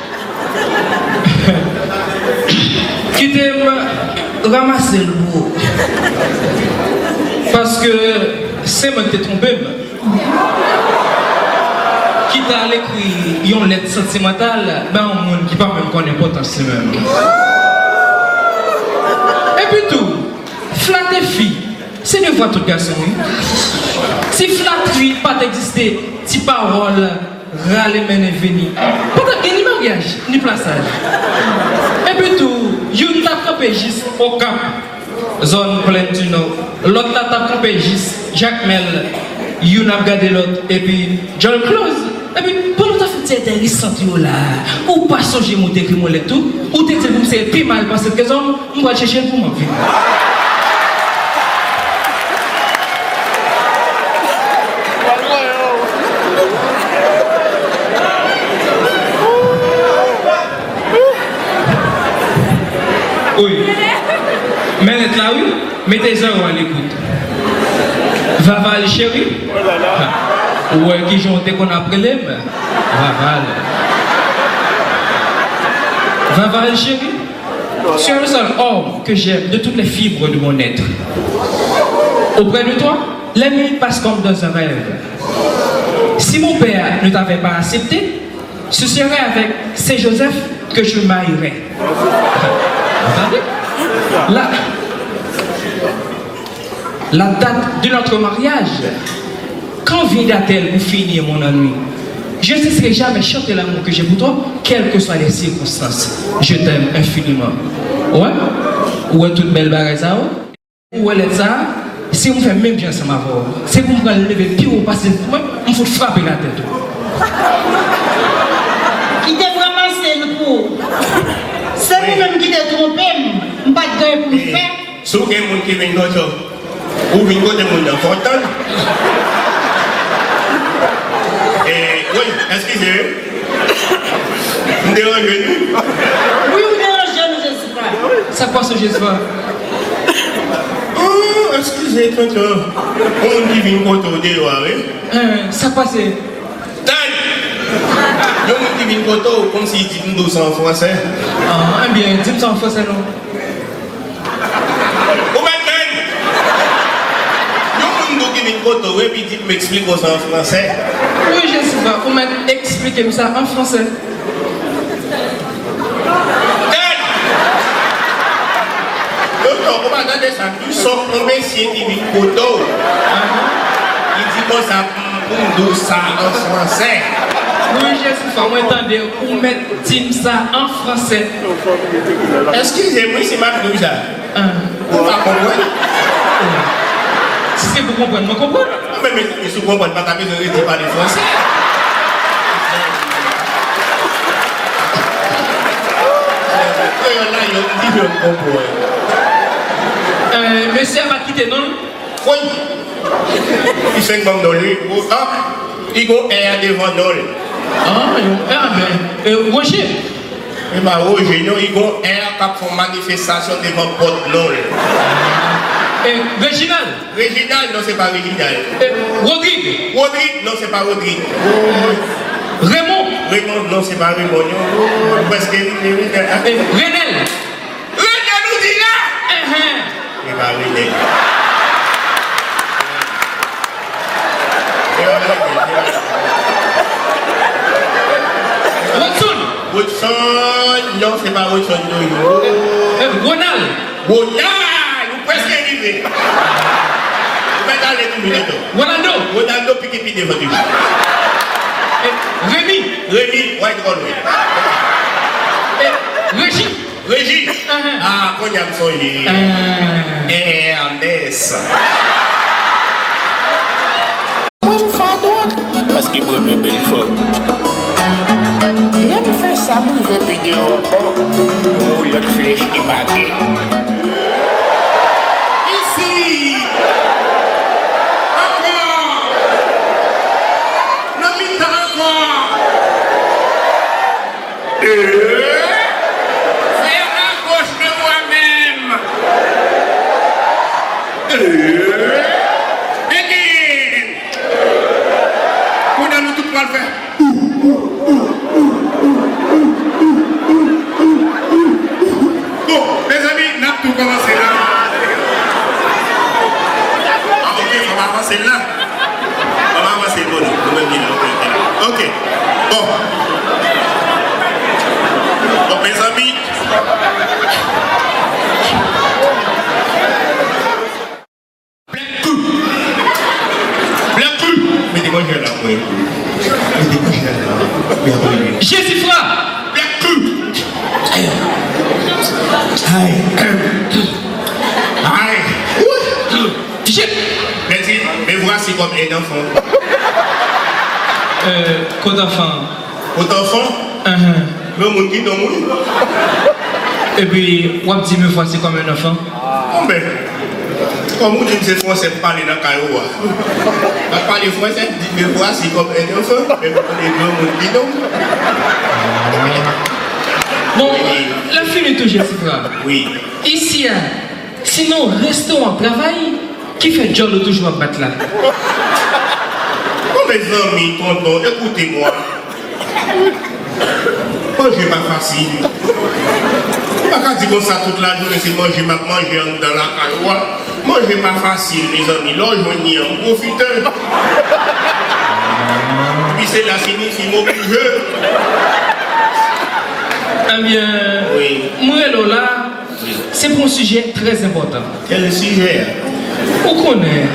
Kite m ranmase l pou ou. Paske se mwen ki te twonpe m. Ki t al ekri yon lèt santimantal bay yon moun ki pa menm konn enpòtans li menm. Epi tou, flate fi, se devwa tout gason, wi. Si flatri pa t egziste, ti pawòl rale mennen vini, pa t ap gen ni maryaj, ni plasaj. Epi tou, youn t ap kanpe jis Okap, zòn Plèn di Nò. Lòt la t ap kanpe jis Jakmèl, youn ap gade lòt, epi djòl kloz. Epi, pandan w t ap fè ti entèresan tou yo la, ou pa sonje m ou te ekri m yon lèt tou? Ou te di l pou m sere pi mal pase trezò m, m pral chèche l pou m ap vini. Wi. Men lèt la, wi. Mete zòrèy w a lekout. Vaval cheri. Ha. Ou wè kijan w te konn ap rele m? Vaval. Vaval cheri. Tu es le seul homme que j'aime de toutes les fibres de mon être. Auprès de toi, les minutes passent comme dans un rêve. Si mon père ne t'avait pas accepté, ce serait avec Saint Joseph que je me marierais. Attendez. La, la date de notre mariage, quand viendra-t-elle pour finir mon ennui? Je ne cesserai jamais chanter l'amour que j'ai pour toi, quelles que soient les circonstances. Je t'aime infiniment. Ouais? Ou wè tout bèl bagay sa yo? Ou wè lèt sa a? Si m fè menm jan ansanm avè w, se pou m pran l leve l pi wo pase mwen, m fout frape l atè tou. Kite m ranmase l pou ou. Se ou menm ki te twonpe m, m pa t gen anyen pou m fè. Si w gen moun ki vin kote w, ou vin kote moun nan, fò w tann. E, wi, eskize wi. M deranje nou? Wi, ou deranje nou, Jezi. Sa k pase, Jezi? Oh, eskize, tonton. Yon moun ki vin kote w deyò a, wi. Eh, sa k pase? Tann! Yon moun ki vin kote w, kòmsi di m di w sa an fransè. Ah, ebyen, di m sa an fransè, non. Ou mèt tann! Yon moun di w ki vin kote w, epi di m eksplike w sa an fransè. Wi, Jezi, ou mèt eksplike m sa an fransè. Tèt! Doktè, ou pa tande sa? Pi sòf yon mesye ki vin kote w, li di konsa pou m, pou m di w sa an fransè. Wi, Jezi, fò mwen tande, ou mèt di m sa an fransè. Eskize m wi si m ap di w sa. Ah. Ou pa konprann? Si se pou konprann, mwen konprann. Men, mezanmi, si w konprann, pa ta bezwen rete pale fransè. Yon la, yon ti jòn konpò. Euh, mesye a pa t kite non l? Wi. Li fèk ban m non li. O, ah, li gon R devan non l. Ah, yon R, ben, euh, Roger. E pa Roger, non, li gon R k ap fè yon manifestasyon devan pòt non l. Eh, Reginald. Reginald, non, se pa Reginald. Eh, Rodrigue. Rodrigue, non, se pa Rodrigue. Raymond. Raymond, non, se pa Raymond, non. Ou prèske rive, wi. Eh, Renel. Renel, ou di la? Enhen. Se pa Renel. Se pa Renel, se pa. Rodson. Rodson, non, se pa Rodson, non. Eh, Ronald. Ronald, ou prèske rive. Ou mèt ale tou, wi, Ronaldo. Ronaldo pike pi devan li. Eh, Remy. Remy, w al twò lwen. Eh, Régis. Régis. Ah, kounye a m sonje. Ah. Ernest. Mwen m fè dwòl. Paske mwen renmen bèl fanm. Lè m fè sa, m rive pi devan ankò, yon lòt flèch debake. Isi! Ankò! Nan mitan ankò! Ee! Vers la gauche de moi-même! Ee! Again! Kounye a nou tout pral fè. Bon, mezanmi, n ap tou kòmanse la. Ah, ok, fò m avanse la. Fò m avanse, bon, nou menm ki la, ok, ok, la. Ok. Bon. Bon, mezanmi. Black Kou. Black Kou. Mete manje la pou mwen. Mete manje la. Mete manje. Jesifra. Black Kou. Ay. Ay. Ay. Ti je. Mèsi. Me voici comme un enfant. Euh, kot anfan? Kot anfan? Ahan. Granmoun ki donm wi. Epi, w ap di me voici comme un enfant? Bon, ben, kòm ou di m se fransè m pale nan kay ou a. M ap pale fransè, m di me voici comme un enfant, men m konnen granmoun ki donm. Bon, l ap fini tou, Jesifra. Wi. Isi a, sinon, reste w ap travay, ki fè djòl ou toujou ap bat la? Bon, mezanmi, tonton, écoutez-moi. Manje pa fasil. Ou pa ka di konsa tout lajounen se manje m ap manje anndan lakay ou a. Manje pa fasil, mezanmi. Lè w jwenn li an, pwofite. Epi se la siyifi m oblije. Ebyen, wi, m rele w la, wi, se pou yon sijè trè enpòtan. Quel est le sujet? Ou konnen,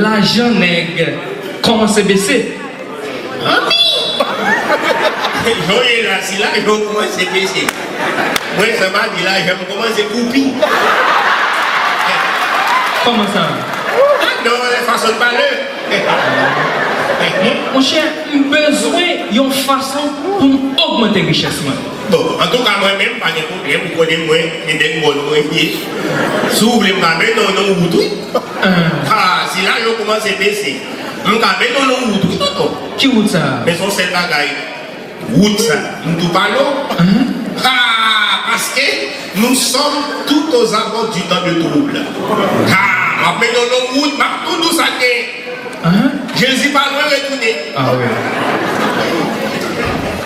lajan nèg kòmanse bese. Anmi! Jan w ye la, si lajan w kòmanse bese. Mwen, sa pa di lajan m kòmanse koupi. Kòman sa? Ah, non, la façon de parler. Mon, monchè, m bezwen yon fason pou m ogmante richès mwen. Bon, antouka, mwen menm, pa gen pwoblèm, ou konnen mwen, se nèg mòn mwen ye. Si w vle, m ka mennen w nan wout, wi. Ah, si lajan w kòmanse bese. M ka mennen w nan wout, wi, tonton. Ki wout sa? Men se yon sèl bagay. Wout sa, m tou pale w. Ahan. Ha! Paske nous sommes tout aux abords du temps de trouble. Ha! M ap mennen w nan wout, m ap tou di w sa k gen. Ahan. Jezi pa lwen retounen. Ah wi.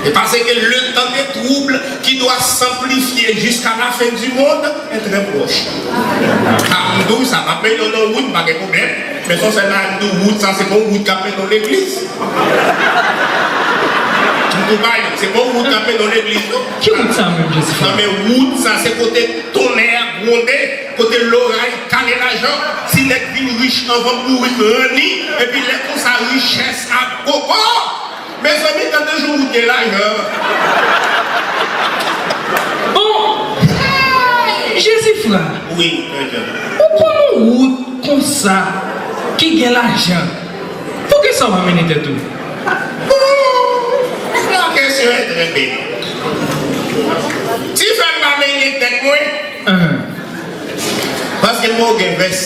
Et parce que le temps des troubles qui doit s'amplifier jusqu'à la fin du monde est très proche. Ha, m di w sa, m ap mennen w nan wout, pa gen pwoblèm. Men se yon sèl bagay m di w, wout sa, se pa yon wout k ap mennen w legliz. M tou bay, se pa yon wout k ap mennen w legliz, non. Ki wout sa menm, Jesifra? Non, men wout sa, se kote tonnè a gwonde, kote loray kale lajan, ti nèg vin rich anvan bourik ranni, epi lè konsa richès ap gogo. Mezanmi, gade jan wout gen lajan. Bon, Jezifra, wi, mèt. Ou konn yon wout konsa ki gen lajan? Poukisa w pa mennen tèt ou? Bon, la question est très belle. Ti frè m pa menye tèt mwen. Paske mwen gen vès.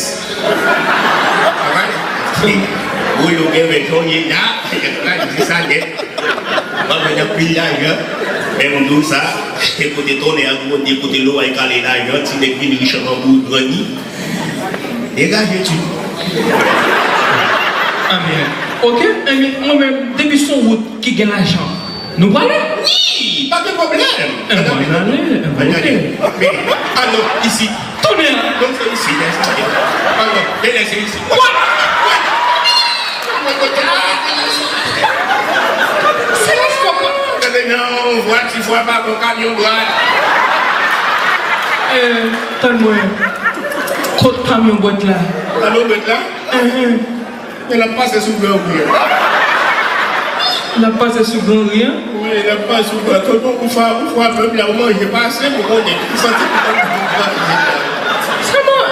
Wi, ou gen vès, yon ye la, di sa nèt. Mwen gen anpil lajan, men m di w sa, se kote tonnè a gronde, kote loway kale lajan, ti nèg vin rich anvan bout grandi. Degaje ti. Ebyen, oke, ebyen, mwen menm, depi se yon wout ki gen lajan, nou prale? Wi, pa gen pwoblèm. Ebyen, ann ale, ebyen, oke. Men, ah non, isit. Tounen an. Non, se isit, lè sa. Ah non, e lè se isit. What? What? Silans, papa. Tande non, vwati fwa pa bon, kamyon bwat. Eh, tann mwen. Kot kamyon bwat la? Kamyon bwat la? Enhen. Men l ap pase sou Gran Ri an. L ap pase sou Gran Ri an? Wi, l ap pase sou Gran Ri an. Tonton, ou fra-, ou frape m la, ou manje pase, m konnen. Ou santi m konn manje la. Sèlman.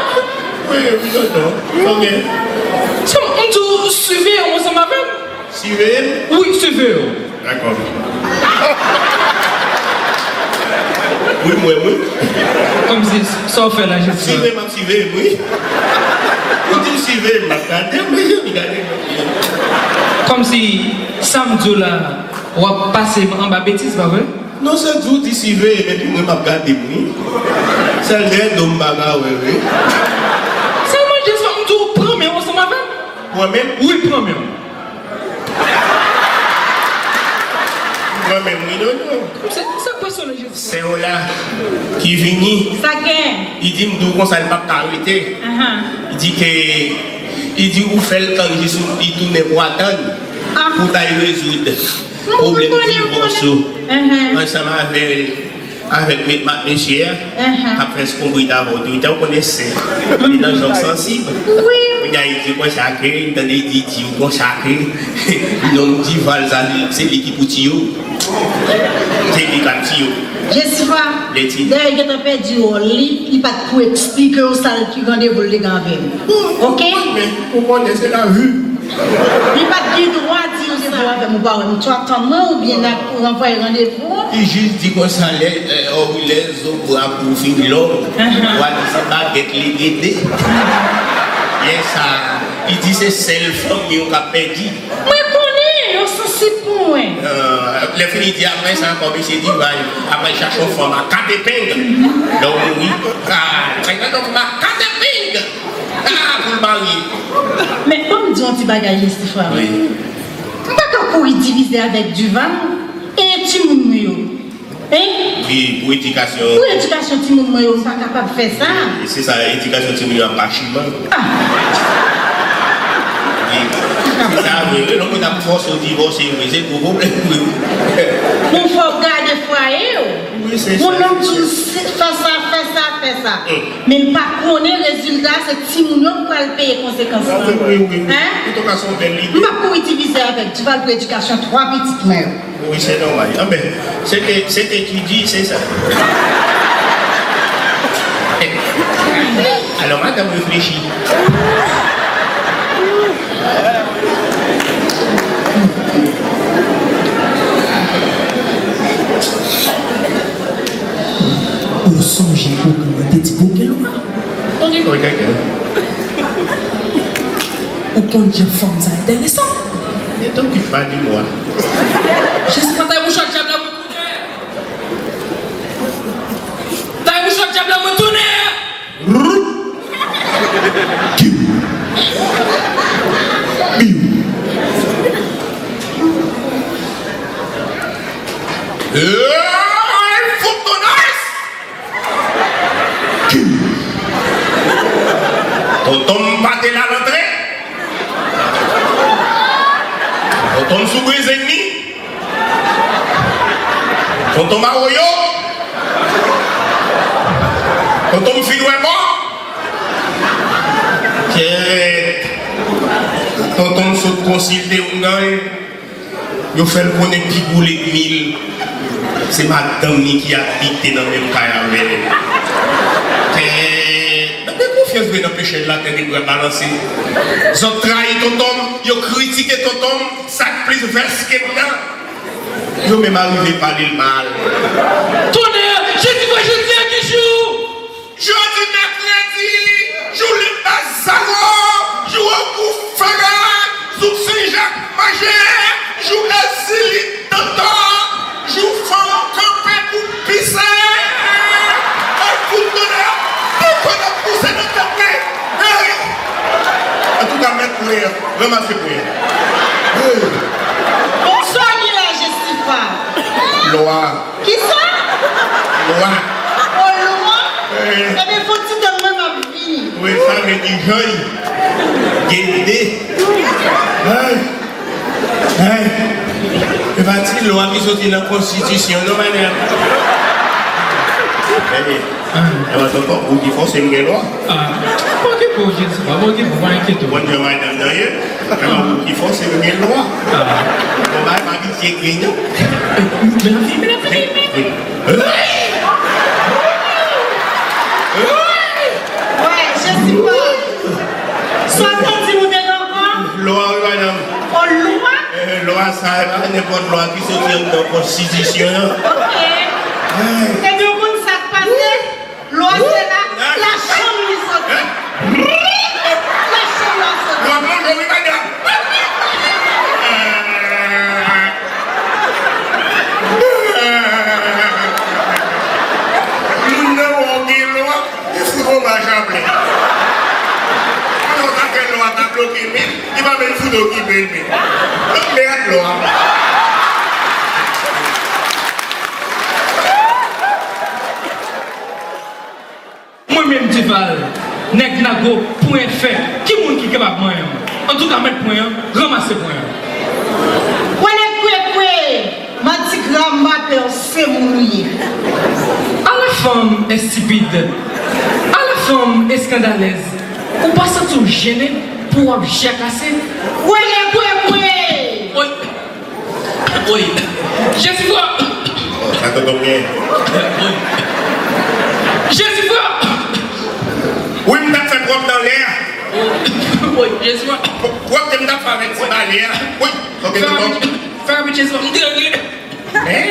Wi, wi, tonton. Ok. Sèlman, m di w, siveye w ansanm avè m. Siveye m? Wi, siveye w. Dakò. Wi, m wè m, wi. Kòmsi, sa w fè la, Jezi? Siveye m ap siveye m, wi. Ou di m siveye m, m ap gade m, men jan m gade m. Kòmsi, sa m di w la, w ap pase m anba betiz, pa vre? Non, se di w di siveye m, epi mwen m ap gade m, wi. Sèl dèyè do m m pa ka wè, wi. Sèlman, Jezi, m di w, pran men w ansanm avè m. Pran men m? Wi, pran men w. Mwen menm, wi, non, non. Se, se pèsonaj Jezi. Sè w la, ki vini. Sa gen? Li di m di w konsa, li p ap ka rete. Ahan. Li di ke, li di ou fè l tann jis li tounen pou atann. Ah. Pou w ta rezoud pwoblèm divòs ou. Ahan. Ansanm avè l. Avèk met mak mesye a, k ap fè eskonbrit avè otorite a, ou konnen sè, li nan jan sansib. Wi. Kounye a, li di konsa ke, li tande di, di konsa ke, nonm Dival sa, se li ki pou tiye w. Se li k ap tiye w. Jesifa, dayè, li gentan pèdi wòl li, li pa t pou eksplike w sa l ki randevou l te gen avè m. Oke? Ou konnen, se lavi. Li pa t gen dwa di w sa. Ou avè m, ou pa wè m, ou tann mwen oubyen n ap ranvwaye randevou? Li jis di konsa, lè, lè, lè zo bra pou fin long, w a di se bagèt li rete. Lè sa, li di se sèl fanmi w k ap pèdi. Mwen konnen, yo sansib pou mwen. Lè fini di apre sa ankò, mesye Dival, apre chache yon fanm a kat epeng, lè w mouri, a, chache yon fanm a kat epeng, a, pou l marye. Men, ban m di yon ti bagay, Jesifa. Wi. M pa ka kouri divize avèk Dival e timoun mwen yo. Hein? Wi, pou edikasyon. Pou edikasyon timoun mwen yo, m pa kapab fè sa. E se sa, edikasyon timoun yo ap pa chiman. Ah! Wi. Se sa vre, wi, lè moun ap fòse w divòse, wi, se gwo pwoblèm, wi. Bon, fò w gade fwaye w. Wi, se sa. Yon nonm di w, fè sa, fè sa, fè sa. Hmm. Men l pa konnen rezilta, se timoun yo ki pral peye konsekans lan. Sa se vre, wi. Hein? Antouka, se yon bèl lide. M p ap kouri divize avèk Dival pou edikasyon twa pitit mwen yo. Wi, se nòmal. Anben, se ke, se ke tu dis, se sa. Alò, madanm reflechi. Ou sonje ogan an te di bouke lwa? Ou di kòrèk, kòrèk. Ou konn jan fanm sa entèresan? Ne t'occupe pas de moi. Jezi, kanta e mouchwa dyab la mwen tounen. Kanta e mouchwa dyab la mwen tounen. Kiw. Biw. Fout ton ass! Kiw. Tonton m pa te la l antre. Tonton m sou brize mi. Tonton m awoyo. Tonton m fin wè bò. Kèt. Tonton m sot konsilte oungan l. Yo fè l konnen pi gwo lènmi l, se madanm li ki abite nan menm kay avè l. Tè, nan gen konfyans vre nan pechè l la, tè li bra balanse. Zòt trayi tonton m, yo kritike tonton m, sa k plis vès ke m nan. Yo menm arive pale l mal. Tonnè, Jezi kwè jodi a ki jou? Jodi mèkredi, jou lit bazalo, jou ogou fere, jou Sen Jak maje, jou ezilit dantan, jou fanm kanpe pou pise. Ay, kout tonnè, poko n ap pouse nan tèt mwen. Hey! Antouka, mèt priyè, ranmase priyè. Hey! Bonswa, gen la Jesifa. Lwa. Kisa? Lwa. O lwa? Eh. Ebyen, fon ti tann mwen, m ap vini. Wi, sa vle di jòy. Gede. Ay. Ay. E pa ti lwa ki soti nan konstitisyon, non, madanm. Gade. E pa tonton, ou ki fòse m gen lwa. Ah. Pa okipe w, Jezi, pa okipe w, pa enkyete w. Bon, jan madanm nan ye. Epa ou ki fòse m gen lwa. Ah. Konba pa pitye gen non. Men ap vini, men ap vini. Wè, Jesifa. Sa w te di nou te nan kò? Lwa, wi, madanm. O lwa? Eh, lwa sa, e pa nenpòt lwa ki soti anndan konstitisyon an. Ok. Ebyen, ou konn sa k pase? Lwa se la, la chanm li soti. Lachanm la soti. Lwa manje wi, madanm. Moun nan wè w gen lwa, li fout ou ba chaplè. Konnen w ta fè lwa ta bloke men, li pa menm fout okipe l men. Lòt mèt lwa. Mwen menm Dival, nèg Nago, pwen fè, ki moun ki kapab manyen m? Antouka, mèt pwen an, ranmase pwen an. Kwele kwekwe, matigra m pa pè w, se moun ou ye. Ala fanm estipid, ala fanm eskandalèz, ou pa santi w jennen pou w ap jakase? Kwele kwekwe! Oy! Oy. Jezi fò. Oh, sa tonton m gen. Oy. Jezi fò. Wi, m t ap fè twòp nan lè a. Oy, Jezi fò. Twòp ke m t ap fè avèk ti bale a. Wi, ok, tonton. Fè rapid, Jezi fò. M te regle. Mèd.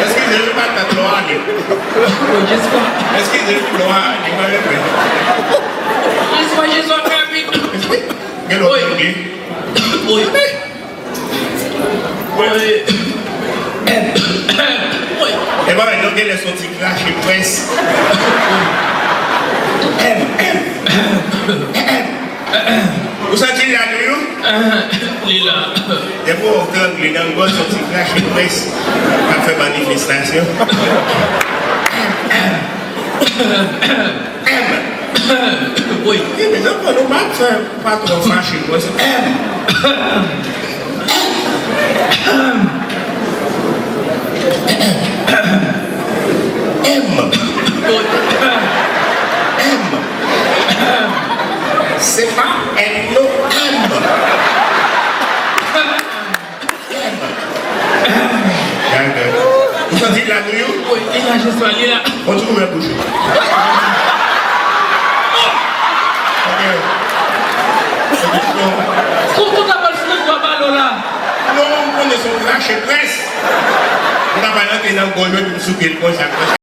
Eskize, m pa t mèt lwa ale. Oy, Jezi fò. Eskize, lwa ale, mwen regle. Jezi fò, Jezi fò, fè rapid. Gen lòt moun gen. Oy. Oy. Oy. E pa vre, non, genlè se yon ti krache près. Ou santi l la toujou? Li la. Depi w trangle nan gòj, se yon ti krache près k ap fè manifestasyon. M. Wi. Wi, mezanmi, nou pa fè pa twò fache, mwen se M. M. M. Se pa N non, M. Ou santi l la toujou? Wi, li la, Jezi, li la. Kontinye ouvè bouch ou. Ok. Kou, kou ta pral fout nan gwa balo la. Non, m konnen se yon krache près. M ta pral antre nan gòj mwen pou m souke l konsa, konsa.